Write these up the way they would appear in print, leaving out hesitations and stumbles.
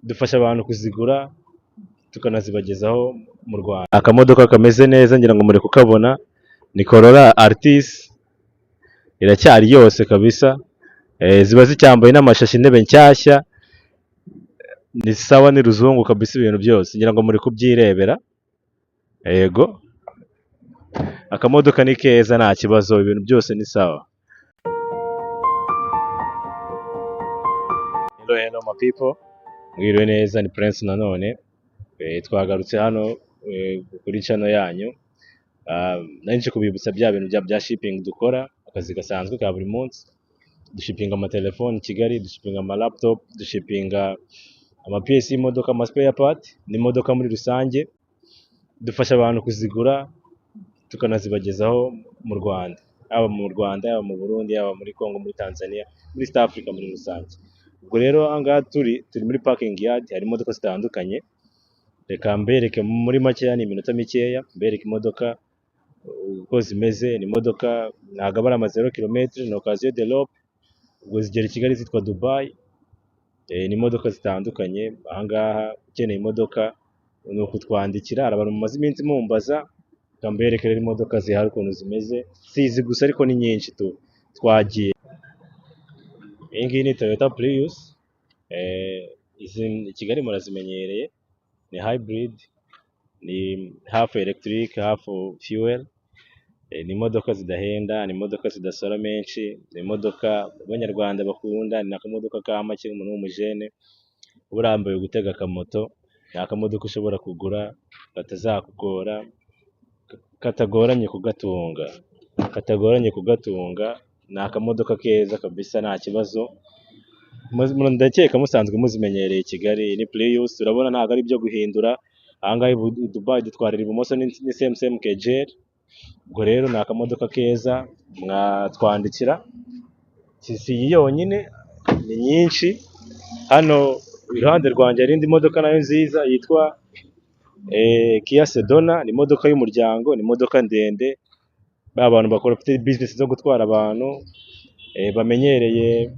Dufasha abantu kuzigura, tukanazibagezaho mu Rwanda. Akamodoka kameze neza, ngira ngo muri kukabona, ni Corolla Altis, iracyari yose kabisa. Ziba zicyambaye n'amashashi, intebe nshyashya, ni sawa, ni ruzungu kabisa ibintu byose, ngira ngo muri kubyirebera. Yego, akamodoka ni keza, nta kibazo, ibintu byose ni sawa. Hello, hello my people, mwiriwe neza, ni Prince nanone. Twagarutse hano kuri channel yanyu. Nari nje kubibutsa bya bintu bya shipping dukora, akazi gasanzwe ka buri munsi. Dushipinga amatelefoni i Kigali, dushipinga ama laptop, dushipinga ama pièces y'imodoka, ama spare part n'imodoka muri rusange. Dufasha abantu kuzigura, tukanazibagezaho mu Rwanda, haba mu Rwanda, yaba mu Burundi, yaba muri Congo, muri Tanzania, muri East Africa muri rusange. Ubwo rero aha ngaha turi muri parking yard, hari imodoka zitandukanye. Reka mbereke muri makeya, ni iminota mikeya, mbereke imodoka uko zimeze. Ni imodoka ntabwo aba ari ama zéro kilomètre, ni occasion d'Europe, ubwo zigera i Kigali zitwa Dubai. Ni imodoka zitandukanye. Aha ngaha ukeneye imodoka ni ukutwandikira. Hari abantu mumaze iminsi mumbaza, reka mbereke rero imodoka zihari ukuntu zimeze. Si izi gusa ariko ni nyinshi tu. Twagiye. Iyi ngiyi ni Toyota Prius, izi i Kigali murazimenyereye, ni hybrid, ni half electric, half fuel. Ni imodoka zidahenda, ni imodoka zidasora menshi, ni imodoka Abanyarwanda bakunda, ni akamodoka ka make. Umuntu w'umujene uba urambiwe gutega akamoto, ni akamodoka ushobora kugura katazakugora, katagoranye kugatunga, katagoranye kugatunga. Ni akamodoka keza kabisa, nta kibazo. Ndakeka musanzwe muzimenyereye i Kigali, ni Prius, urabona ntabwo ari ibyo guhindura. Aha ngaha i Dubai dutwarira ibumoso, ni same same kejeri. Ubwo rero ni akamodoka keza, mwatwandikira. Si iyi yonyine, ni nyinshi. Hano iruhande rwanjye hari indi modoka nayo nziza yitwa Kia Sedona, ni imodoka y'umuryango, ni imodoka ndende, ba bantu bakora, bafite business zo gutwara abantu, bamenyereye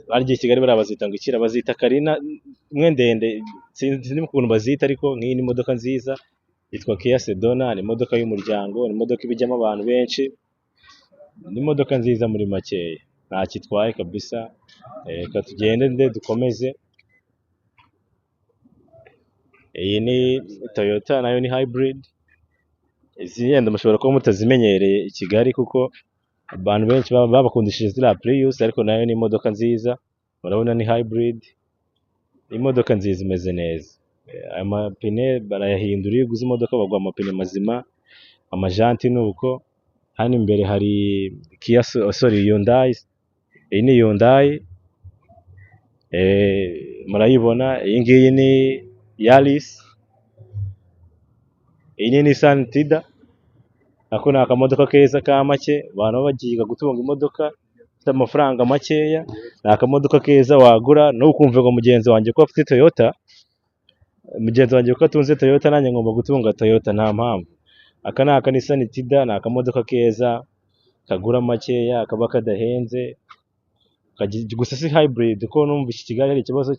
harya i Kigali bariya bazita ngo iki, bazita Carina imwe ndende, sinzi ukuntu bazita, ariko nk'iyi ni imodoka nziza yitwa Kia Sedona, ni imodoka y'umuryango, ni imodoka iba ijyamo abantu benshi, ni imodoka nziza muri makeya, ntacyo itwaye kabisa. Reka tugende nde dukomeze. Iyi ni Toyota, nayo ni hybrid, izi yenda mushobora kuba mutazimenyereye i Kigali kuko abantu benshi babakundishije ziriya Prius, ariko nayo ni imodoka nziza, urabona ni hybrid, ni imodoka nziza imeze neza. Aya mapine barayahindura, iyo uguze imodoka baguha amapine mazima, amajanti ni uko. Hano imbere hari Kia, sorry, Hyundai, iyi ni Hyundai, murayibona. Iyi ngiyi ni Yaris, iyi ni Nissan Tiida, nako ni akamodoka keza ka make, abantu baba bagiga gutunga imodoka ufite amafaranga makeya, ni akamodoka keza wagura, ntukumve ngo mugenzi wanjye ko afite Toyota, mugenzi wanjye ko atunze Toyota nanjye ngomba gutunga Toyota, nta mpamvu. Aka ni aka Nissan Tiida, ni akamodoka keza kagura makeya, kaba kadahenze, gusa si hybrid kuko numva i Kigali hari ikibazo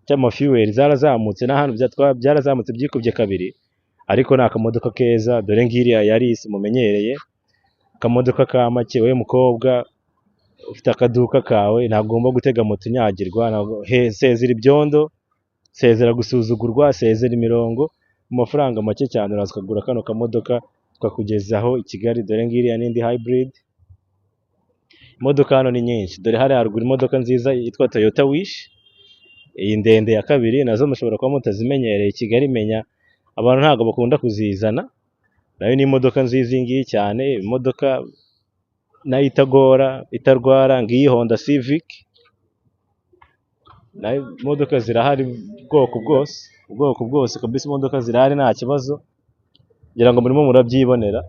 cy'ama fuel zarazamutse, n'ahantu byarazamutse byikubye kabiri, ariko ni akamodoka keza. Dore ngiriya Yaris mumenyereye, akamodoka ka make. Wowe mukobwa ufite akaduka kawe, ntabwo ugomba gutega moto unyagirwa, sezera ibyondo, sezera gusuzugurwa, sezera imirongo. Mu mafaranga make cyane uraza ukagura kano kamodoka tukakugezaho i Kigali. Dore ngiriya n'indi hybrid. Imodoka hano ni nyinshi. Dore hariya haruguru imodoka nziza yitwa Toyota Wish, iyi ndende ya kabiri, nazo mushobora kuba mutazimenyereye i Kigali, menya abantu ntabwo bakunda kuzizana. Nayo ni imodoka nziza iyi ngiyi cyane, imodoka nayo itagora, itarwara. Ngiyi Honda Civic, nayo imodoka zirahari ubwoko bwose, ubwoko bwose kabisa, imodoka zirahari nta kibazo, ngira ngo murimo murabyibonera.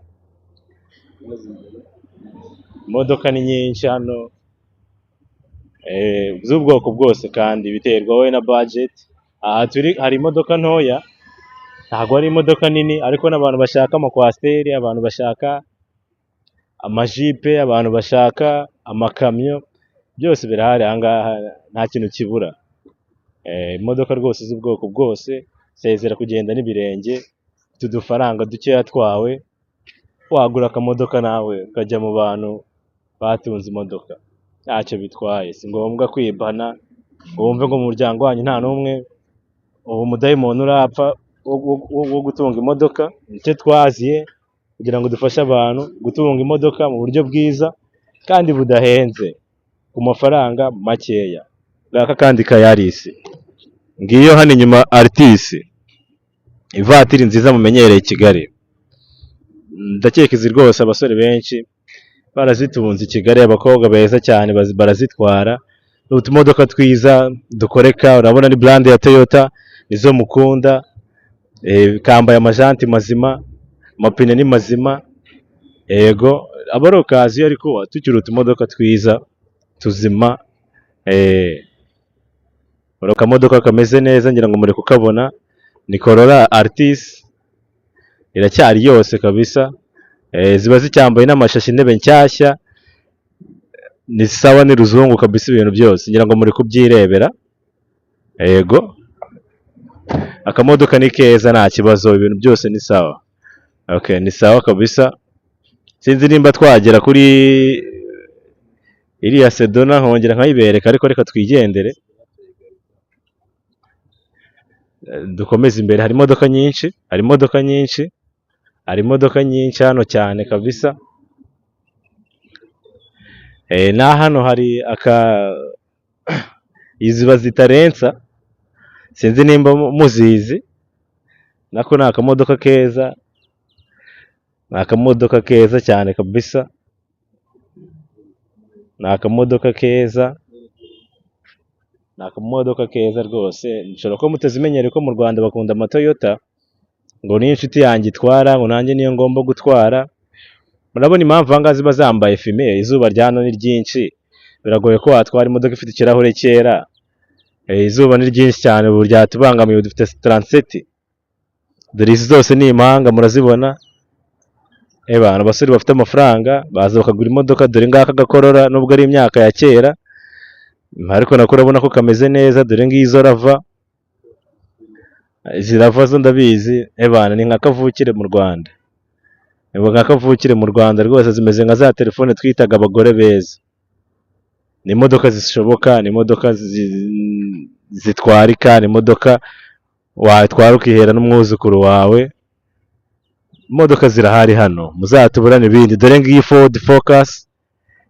Imodoka ni nyinshi hano z'ubwoko bwose, kandi biterwa wowe na budget. Aha turi hari imodoka ntoya, ntabwo ari imodoka nini, ariko n'abantu bashaka ama coaster, abantu bashaka amajipe, abantu bashaka amakamyo, byose birahari aha ngaha, nta kintu kibura. Imodoka rwose z'ubwoko bwose, sezera kugenda n'ibirenge, ufite udufaranga dukeya twawe, wagura akamodoka nawe ukajya mu bantu batunze imodoka, ntacyo bitwaye, si ngombwa kwibana ngo wumve ngo mu muryango wanyu nta n'umwe uwo mudayimoni urapfa wo gutunga imodoka. Nicyo twaziye kugira ngo dufashe abantu gutunga imodoka mu buryo bwiza kandi budahenze, ku mafaranga makeya. Ngaka kandi ka Yaris, ngiyo hano inyuma Altis, ivatiri nziza mumenyereye i Kigali. Ndakeka izi rwose abasore benshi barazitunze i Kigali, abakobwa beza cyane barazitwara. Ni utumodoka twiza dukoreka, urabona ni brand ya Toyota, nizo mukunda, kambaye amajanti mazima, amapine ni mazima, yego aba ari occasion ariko tukiri utumodoka twiza tuzima, akamodoka kameze neza ngira ngo muri kukabona, ni Corolla Altis, iracyari yose kabisa, ziba zicyambaye n'amashashi, intebe nshyashya, ni sawa, ni ruzungu kabisa ibintu byose, ngira ngo muri kubyirebera, yego akamodoka ni keza nta kibazo, ibintu byose ni sawa. Okay, ni sawa kabisa. Sinzi nimba twagera kuri iriya Sedona nkongera nkayibereka, ariko reka twigendere dukomeze imbere. Hari imodoka nyinshi, hari imodoka nyinshi, hari imodoka nyinshi hano cyane kabisa. Na hano hari aka izi bazita Lancer, sinzi nimba muzizi, nako ni akamodoka keza, ni akamodoka keza cyane kabisa, ni akamodoka keza, ni akamodoka keza rwose. Nshobora kuba mutazimenyereye ko mu Rwanda bakunda amaToyota, ngo niyo inshuti yanjye itwara, ngo nanjye niyo ngomba gutwara. Murabona impamvu aha ngaha ziba zambaye fumé, izuba rya hano ni ryinshi, biragoye ko watwara imodoka ifite ikirahure cyera. Izuba ni ryinshi cyane ubu ryatubangamiye, dufite trente-sept. Dore izi zose ni impanga murazibona. Ebana abasore bafite amafaranga baza bakagura imodoka, dore ngaka gaCorolla nubwo ari imyaka ya kera, ariko nako urabona ko kameze neza. Dore ngizo RAV4, izi RAV4 zo ndabizi, ebana ni nka kavukire mu Rwanda, ni nka kavukire mu Rwanda rwose, zimeze nka za telefone twitaga abagore beza. Ni imodoka zishoboka, ni imodoka zitwarika, ni imodoka watwara ukihera n'umwuzukuru wawe. Imodoka zirahari hano, muzatuburane ibindi. Dore ngiyi Ford Focus,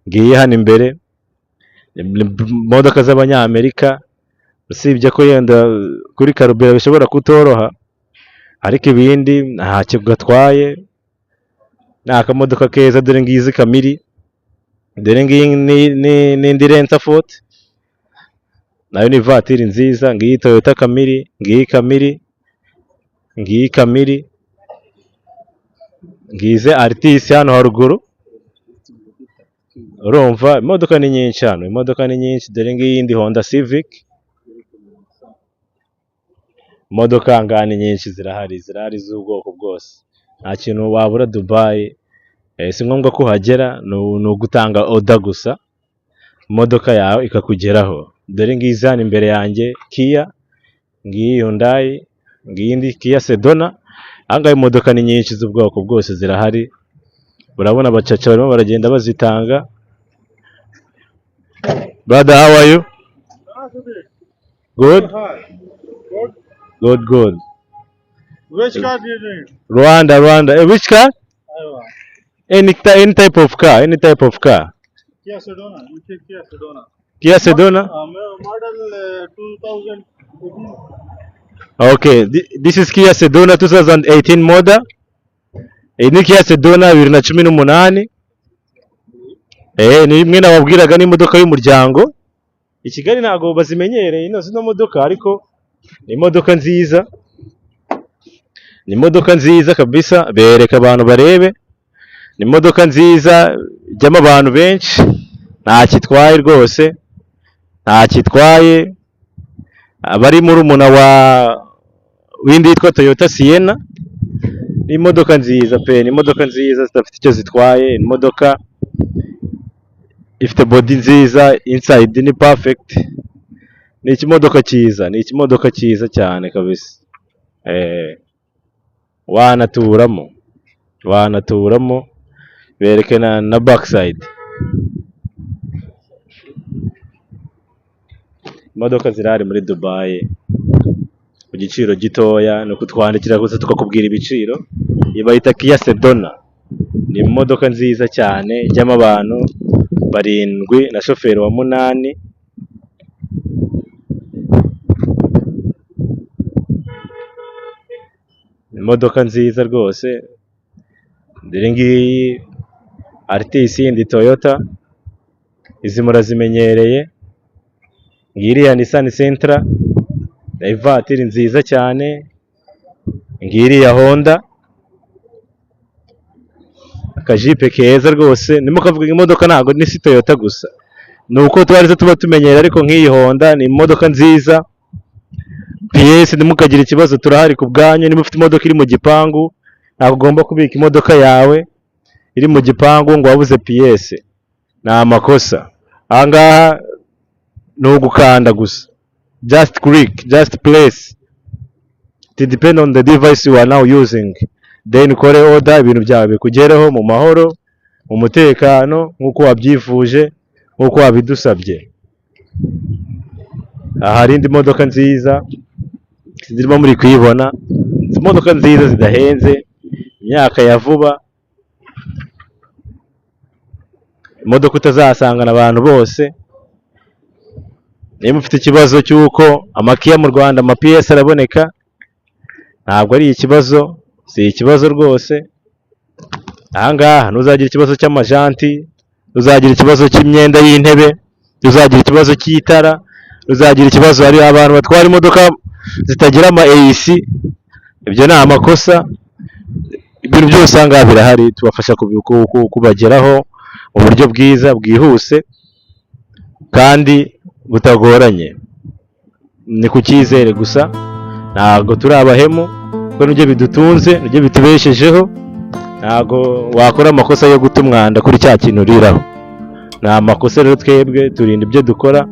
ngiyi hano imbere, imodoka z'Abanyamerika, usibye ko yenda kuri carburant bishobora kutoroha, ariko ibindi ntacyo gatwaye, ni akamodoka keza. Dore ngizi Camry, dore ngiyi n'indi Lancer 40, nayo ni ivatiri nziza. Ngiyi Toyota Camry, ngiyi Camry, ngiyi Camry, ngize Altis hano haruguru. Urumva imodoka ni nyinshi hano, imodoka ni nyinshi. Dore ngiyi indi Honda Civic, imodoka ngaha ni nyinshi zirahari, zirahari z'ubwoko bwose, nta kintu wabura Dubai. Si ngombwa ko uhagera, ni ugutanga order gusa, imodoka yawe ikakugeraho. Dore ngizi hano imbere yanjye Kia, ngiyi Hyundai, ngiyi indi Kia Sedona. Aha ngaha imodoka ni nyinshi z'ubwoko bwose zirahari, urabona abacaca barimo baragenda bazitanga. Brother, how are you? Good? Good. Good, good. Which car do you need? Rwanda, Rwanda. Which car? Aiwa. Any type of car, any type of car. Kia Sedona. You take Kia Sedona. Kia Sedona? Model 2018. Okay, this is Kia Sedona 2018 model. Iyi ni Kia Sedona 2018. Ni imwe nababwiraga, ni imodoka y'umuryango. I Kigali ntabwo bazimenyereye ino zino modoka, ariko ni imodoka nziza. Ni imodoka nziza kabisa, bereka abantu barebe. Ni imodoka nziza ijyamo abantu benshi, ntacyo itwaye rwose, ntacyo itwaye. Abari murumuna wa w'indi yitwa Toyota Sienna. Ni imodoka nziza pe, ni imodoka nziza zidafite icyo zitwaye, ni imodoka ifite body nziza, inside ni perfect. Ni ikimodoka cyiza, ni ikimodoka cyiza cyane kabisa. Wanaturamo, wanaturamo, bereke na backside. Imodoka zirahari muri Dubai ku giciro gitoya, ni ukutwandikira gusa tukakubwira ibiciro. Iyi bayita Kia Sedona, ni imodoka nziza cyane ijyamo abantu barindwi na shoferi wa munani. Imodoka nziza rwose, dore ngiyi Altis yindi Toyota, izi murazimenyereye. Ngiriya Nissan Sentra, ivatiri nziza cyane. Ngiriya Honda, akajipe keza rwose. Ntimukavuge ngo imodoka ntabwo ni si Toyota gusa, ni uko tuba arizo tuba tumenyera, ariko nk'iyi Honda ni imodoka nziza. Piyesi ntimukagire ikibazo, turahari ku bwanyu. Niba ufite imodoka iri mu gipangu, ntabwo ugomba kubika imodoka yawe iri mu gipangu ngo wabuze piyesi, ni amakosa. Aha ngaha ni ugukanda gusa, just click, just press, it depend on the device you are now using, then ukore order, ibintu byawe bikugereho mu mahoro, mu mutekano, nk'uko wabyifuje, nk'uko wabidusabye. Aha hari indi modoka nziza zirimo, muri kuyibona, imodoka nziza zidahenze, imyaka ya vuba, imodoka utazasangana abantu bose. Niba ufite ikibazo cy'uko amakiya mu Rwanda amapiyesi araboneka, ntabwo ari ikibazo, si ikibazo rwose. Aha ngaha ntuzagira ikibazo cy'amajanti, ntuzagira ikibazo cy'imyenda y'intebe, ntuzagira ikibazo cy'itara, ntuzagira ikibazo. Hari abantu batwara imodoka zitagira ama AC, ibyo ni amakosa. Ibintu byose aha ngaha birahari, tubafasha kubageraho mu buryo bwiza bwihuse kandi butagoranye. Ni ku cyizere gusa, ntabwo turi abahemu, kuko nibyo bidutunze, nibyo bitubeshejeho. Ntabwo wakora amakosa yo guta umwanda kuri cya kintu uriraho, ni amakosa. Rero twebwe turinda ibyo dukora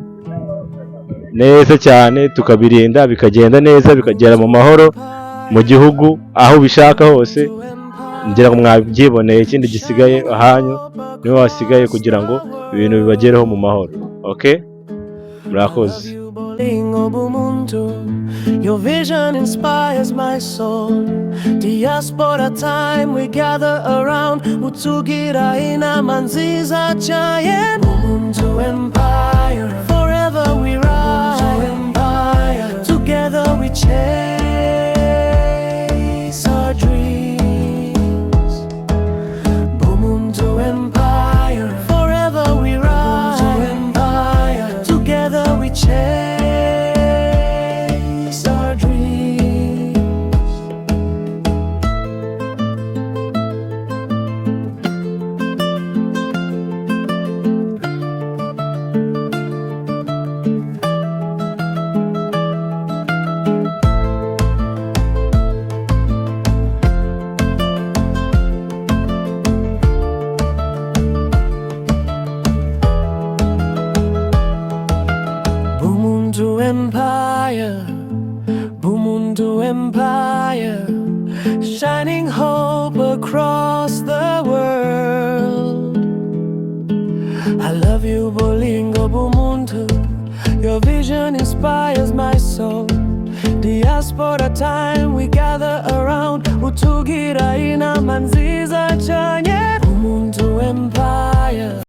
neza cyane, tukabirinda bikagenda neza, bikagera mu mahoro mu gihugu aho ubishaka hose. Ngira ngo mwabyiboneye, ikindi gisigaye ahanyu niho hasigaye kugira ngo ibintu bibagereho mu mahoro. Okay, murakoze. Ubuntu. Your vision inspires my soul. Diaspora time we gather around. Utugira inama nziza cyane. Ubuntu Empire. Forever we rise. Empire. Together we chase our dreams. Ubuntu Empire. Forever we rise. Empire. Together we chase our dreams. Bumuntu Empire, Bumuntu Empire, shining hope across the world. I love you, Bolingo Bumuntu. Your vision inspires my soul. Diaspora time we gather around. Utugira inama nziza.